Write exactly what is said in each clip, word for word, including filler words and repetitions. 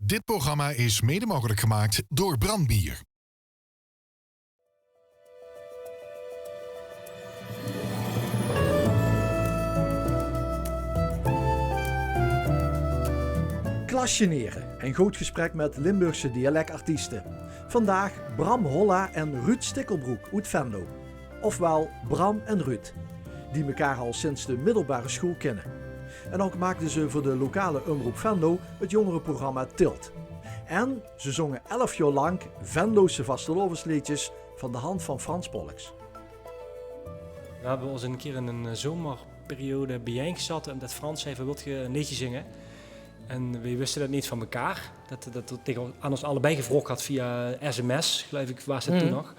Dit programma is mede mogelijk gemaakt door Brand Bier. Klasjenere, en good gesprek met Limburgse dialectartieste. Vandaag Bram Holla en Ruud Stikkelbroek oet Venlo. Ofwel Bram en Ruud, die mekaar al sinds de middelbare school kinne. En ouk maakde ze veur de lokale Omroep Venlo het jongerenprogramma Tilt. En ze zonge elf jaor lank Venlose vastelaovesleedjes van de hand van Frans Pollux. We hebbe ós ein kier in ein, eh, zomerperiode biejein gezatte, umdet Frans zag van: "Wilt geer ein leedje zinge?" En weej wiste det neet van mekaar. Det, det, det tege aan ós allebei gevraog had via sms, geluif ik, waas det toen nog.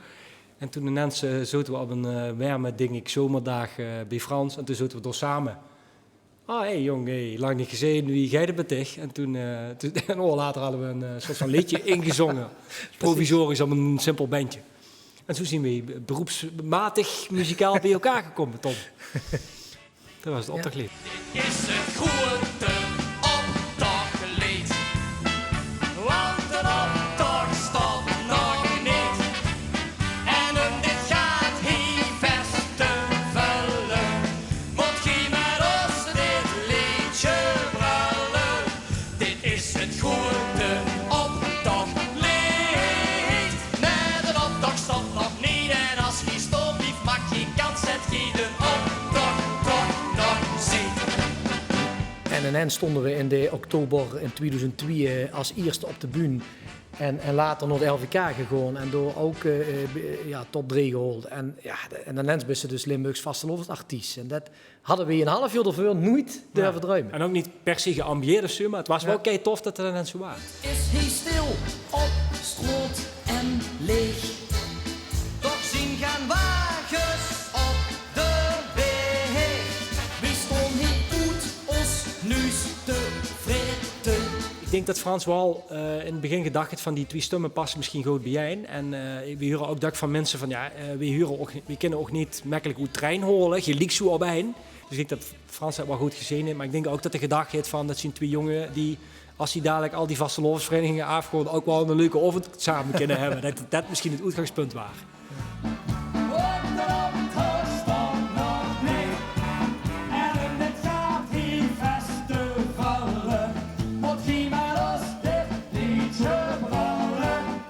En toen inens, eh, zote we op ein, eh, werme, dink ik, zomerdaag, eh, bie Frans. En toen zote we dao same. "Ah, hey jong, hey, lang neet gezeen, wie geit 't met dich?" En toen, eh, toen, ein oor later hadde we ein, eh, soort van leedje ingezonge. Provisorisch op ein simpel bendje. En zoe zien we beroepsmatig muzikaal bie elkaar gekómme, Tom. Det waas het optochleed. Dit is het groeëte optochleed. Want de optoch stop nog neet. En um dit gaat hie vest te vulle, mót geer met ós dit leedje brulle. Dit is het groeëte optochleed. Met ein optoch stop nog neet. En as geer staon blieft, maakt geer kans det geer de optoch toch nog zeet. En inens stónde we in de oktober in tweeduizend twee, eh, as ierste op de bühne. En, en later nao het L V K gegaon en dao ouk, eh, eh, be-, ja, top drie gehaold. En ja, de-, en inens bis se dus Limburgs vastelaovesartiest. En det hadde we ein half jaor daoveur noeit durve druime. En ouk neet per se geambieerd of zoe, maar het waas wel kei tof det het inens zoe waas. Is hie stil op straot en leeg. Toch zien gaan wages op de weeg. Wie staon hie oet ós nuus te vrete. Ik dink det Frans wel, eh, in het begin gedach het van: die twie stumme passe misschien good biejein. En, eh, we hure ouk dök van minse van: ja, eh, we hure ouk, we kinne ouk neet mekkelik oet trein haole, geliek zoe op ein. Dus ik dink det Frans det wel good gezeen het. Maar ik dink ouk det d'r gedach het van: det zien twie jonge die, as die dalik al die vastelaovesvereiniginge aafgaon, ouk wel ein leuke aovend same kinne hebbe. Det, det misschien het oetgangspunt waas.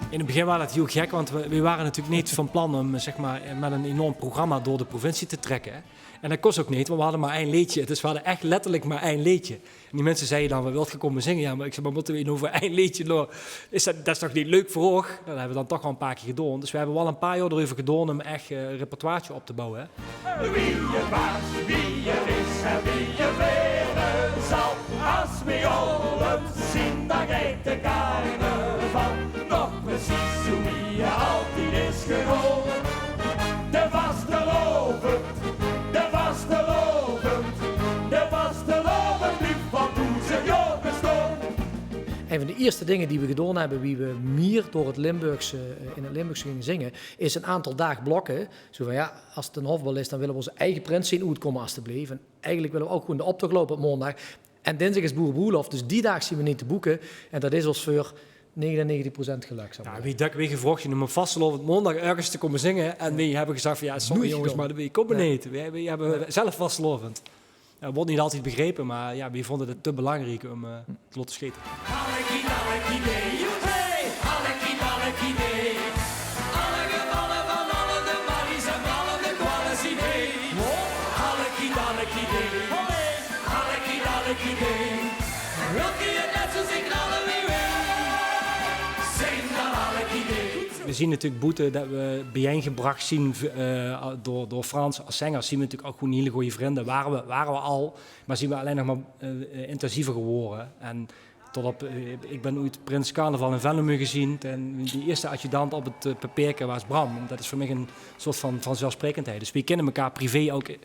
In het begin waas det hiel gek, want we, we ware natuurlijk neet van plan um, zeg maar, met ein enorm programma door de provincie te trekke. En det kós ouk neet, want we hadde maar ein leedje. Dus we hadde echt letterlijk maar ein leedje. En die minse zagte dan: "Wat wilt geer kómme zinge?" Ja, maar ik zeg: "Maar mótte we nou veur ein leedje nog? Is det, det is toch neet leuk veur oog?" Nou, det hebbe we dan toch wel ein paar kier gedaon. Dus we hebbe wel ein paar jaor d'reuver gedaon um echt, eh, ein repertoire op te bouwe, hè. Wie je waas, wie je is en wie je waere zal, as we al eens zien, dan geit de carnaval. Nog precies zoe wie je altied is gegaon. De vastelaovend, de vastelaovend, de vastelaovend blieft van doezend jaor bestaon. Ein van de ierste dinger die we gedaon hebbe, wie we mier door het Limburgse, eh, in het Limburgs ginge zinge, is ein aantal daag blokke. Zoe van: ja, as het ein hofbal is, dan wille we ós eige prins zien oetkómme, asteblief. En eigelik wille we ouk gewoen de optoch loupe op maondaag. En dinsdaag is boerebroelof, dus die daag zien we neet te boeke. En det is ós veur negenennegentig procent gelök, zal ik maar zegge. Ja, wie dök we gevraog zien um op vastelaovend maondaag örges te kómme zinge. En we hebbe gezag van: ja, sorry jonges, maar we kómme neet. We, we hebbe zelf vastelaovend. Ja, woort neet altied begrepe, maar ja, we vónde het te belangriek um, eh, te laote schete. Alleki, dalleki, dee, joepie. Alleki, dalleki, dee. Alle gevalle van alle de mallies en alle de kwalle zien hie. Alleki, dalleki, dee. Alleki, dalleki, dee. Wilt geer het net zoe zien knallen wie we? Zing dan alleki, dee. We zien natuurlijk boete det we biejein gebrach zien, eh, door, door Frans. As zenger zien we natuurlijk ouk gewoen hiel gooj vrinde. Ware we, ware we al. Maar zien we allein nog maar, eh, eh, intensiever gewaore. En tot op, eh, ik bin oeit prins carnaval in Venlo moge zien. En die ierste adjudant op het, eh, papierke waas Bram. Det is veur mich ein soort van vanzelfsprekendheid. Dus we kinne mekaar privé ouk, eh,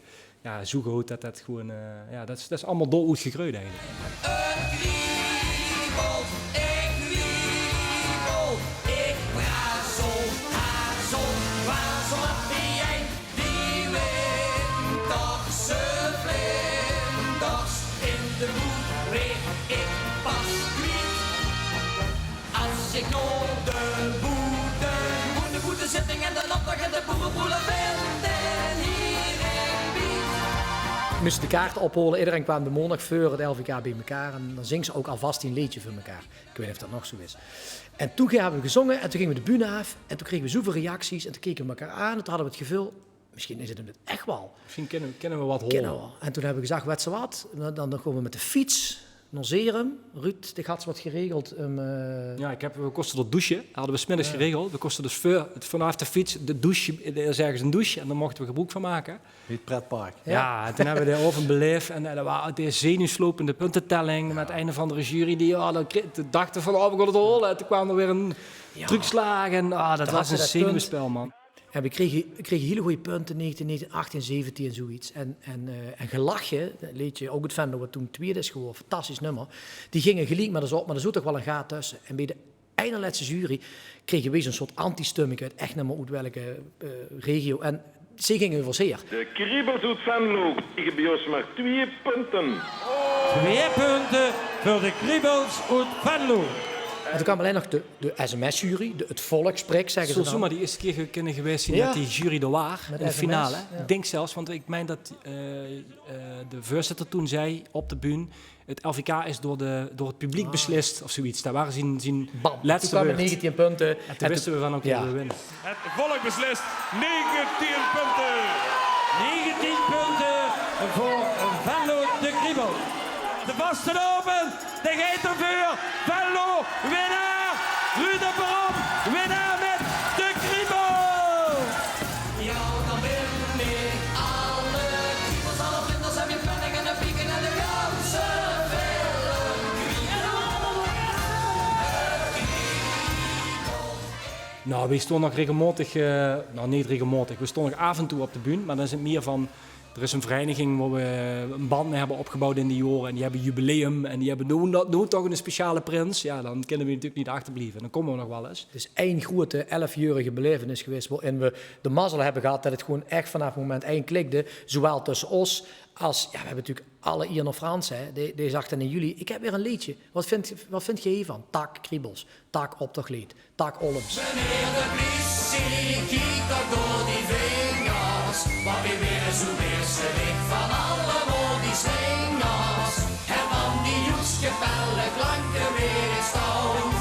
ja, zoe good det det gewoen, eh, ja, det is, det is allemaol dao oet gegreujd eigelik. Het wiebelt, ik wiebel, ik brazel, hazel, wazel, die ein. Die winterse vlinders in de boek weer ik pas kwiet. Ich noem de boete, gewoen de boetezitting en de optoch en de boerepoelementen hie in Biet. Mós de kaarte ophaole, ederein kwaam de maondig veur 't L V K bie mekaar en dan zings se ouch alvas dien leedje veur mekaar. Ich weit neet of dat nog zoe is. En toen höbbe we gezónge en toen ginge we de bühne aaf en toen krege we zoeväöl reacties en toen keke we mekaar aan en toen hadde we 't geveul, mesjien is 't 'm ech waal. Mesjien kinne we, kinne we wat haole. Kinne we. En toen höbbe we gezag, wèts se wat, dan, dan gaon we mit de fiets nao Zerum. Ruud, dich hads wat geregeld. Ehm, eh, jao, ich höb, we kóste dao doesje. Dat hadde we 's middigs geregeld. We kóste dus veur, vanaaf de fiets de doesje, eh, dao is örges ein doesje en dao mochte we gebroek van make. Bie 't pretpark. Jao, en toen höbbe we de aovend belaef en, eh, dat waas de zenuwslopende puntetelling mit ein of anger jury die, jao, dan kre-, toen dachte van, oh, we gaon 't haole. En toen kwaam d'r weer ein truukslaag en, ah, dat waas ein zenuwespel, man. En we krege, we krege hiel gooj punte, negentien, negentien, achttien, zeventien, zoeiets. En, en, eh, en Gelache, dat leedje, ouch oet Venlo, wat toen twiede is gewore, fantastisch nummer. Die ginge geliek mit ós op, mer d'r zoot toch waal ein gaat tösse. En bie de einelètste jury krege weej zoe'n soort antistumming, ich weit ech neet mier oet welke, eh, regio. En ze ginge euver zeer. De Kriebels oet Venlo kriege bie ós mer twieë punte. Twieë punte veur de Kriebels oet Venlo. En toen kwaam allein nog de, de sms-jury, de, 't volk sprik, zègke ze dan. Zóws se mer de ierste kier ge-, kinne gewaes zeen dat die jury d'r waas in de finale. Mit sms, jao. Ich dink zelfs, want ich mein dat, eh, eh, de veurzitter toen zag op de bühne, 't L V K is door de, door 't publiek beslis of zoeiets. Dat waas zien, zien lètste wäörd. Toen kwaam 't negentien punte. En toen wiste we van, oké, we winne. Het volk beslist, negentien punten. Negentien punten voor Venlo de Kriebel. De vastelaovend, dao geit 'r veur. Venlo, winnaar. Ruud Opperom, winnaar mit de Kriebel. Jao, dan bin ich alle kriebels, alle vlinders en mien penning en de pieken en de ganse film kwiet. Nou, we staon nog regelmaotig, eh, nou, neet regelmaotig, we staon nog aaf en toe op de bühne, mer dan is 't mier van, d'r is 'n vereiniging wo we 'n band mit höbbe opgeboewd in die jaore en die höbbe jubileum en die höbbe noe, noe toch 'n speciale prins. Jao, dan kinne we natuurlik neet achterblieve. Dan kómme we nog waal ins. 't Is ein groete elfjaorige belaevenis gewaes, wo-in we de mazzel höbbe gehad det 't gewoen ech vanaaf moment ein klikde, zowaal tösse ós es, jao, we höbbe natuurlik alle ier nao Frans, hè. Dae, dae zag dan in juli: "Ik heb weer een leedje. Wat vindt, wat vindt ge hiervan?" Tak, kriebels. Tak, optochleed. Tak, Olms. Meneer de pliesie, kiek toch door die vingers. Wat weer weer zoe weer ze wit van allemaol die slingers. En van die joekskepelle klanke weer in stand.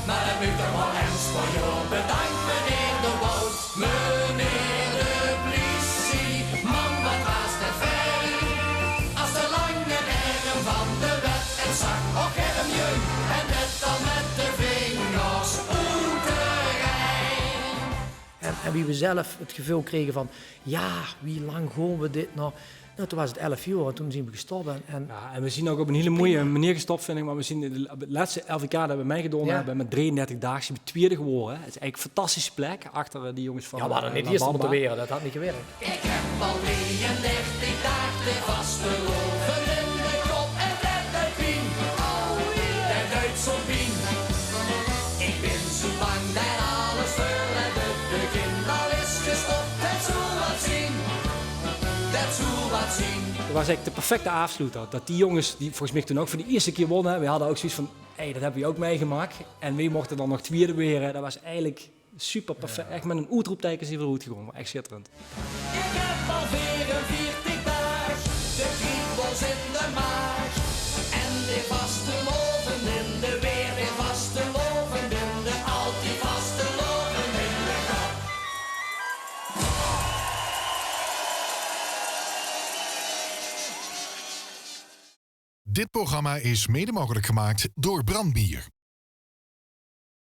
Maar det muut toch waal ens veur jou. Bedankt, meneer de Wout. Meneer de pliesie, man, wat waas det fijn. As de lange erm van de wet en zag: "Och, erm jeun," en det dan met de vingers oet de riem. En, en wie we zelf 't geveul krege van: "Jao, wie lang gaon we dit nog?" Nou, toen waas 't elf jaor en toen zien we gestop. En, en... Jao, en we zien ouch op 'n hiel moeie meneer gestop, vind ik. Want we zien 't lètste L V K det we meigedaon höbbe, mit drieëndertig daag zien we twiede gewore. 't Is eigelik 'n fantastische plek, achter, eh, die jónges van, eh, Lambarba. Jao, we hadde neet wist mótte were, det had neet gewirk. Ik heb al drieëndertig daag de vastelaovend in de kop en det deit pien. Det deit zoe pien. Ik bin zoe bang det alles veur het begin al is gestop. Det zoe wat zien. Det zoe wat zien. Det waas eigelik de perfecte aafsloeter. Det die jónges, die volges mich toen ouch veur de ierste kier wónne, hè, we hadde ouch zoeiets van: "Hey, det höbbe we ouch meigemaak." En we mochte dan nog twiede waere. Det waas eigelik super perfect. Jao. Ech mit 'n oetroepteike zien we d'roet gegaon. Ech sjitterend. Ik heb al veerenveertig daag de kriebels in de maag. En de vastelaovend in de weer, de vastelaovend in de, altied vastelaovend in de kop. Dit programma is mede mogelijk gemaakt door Brand Bier.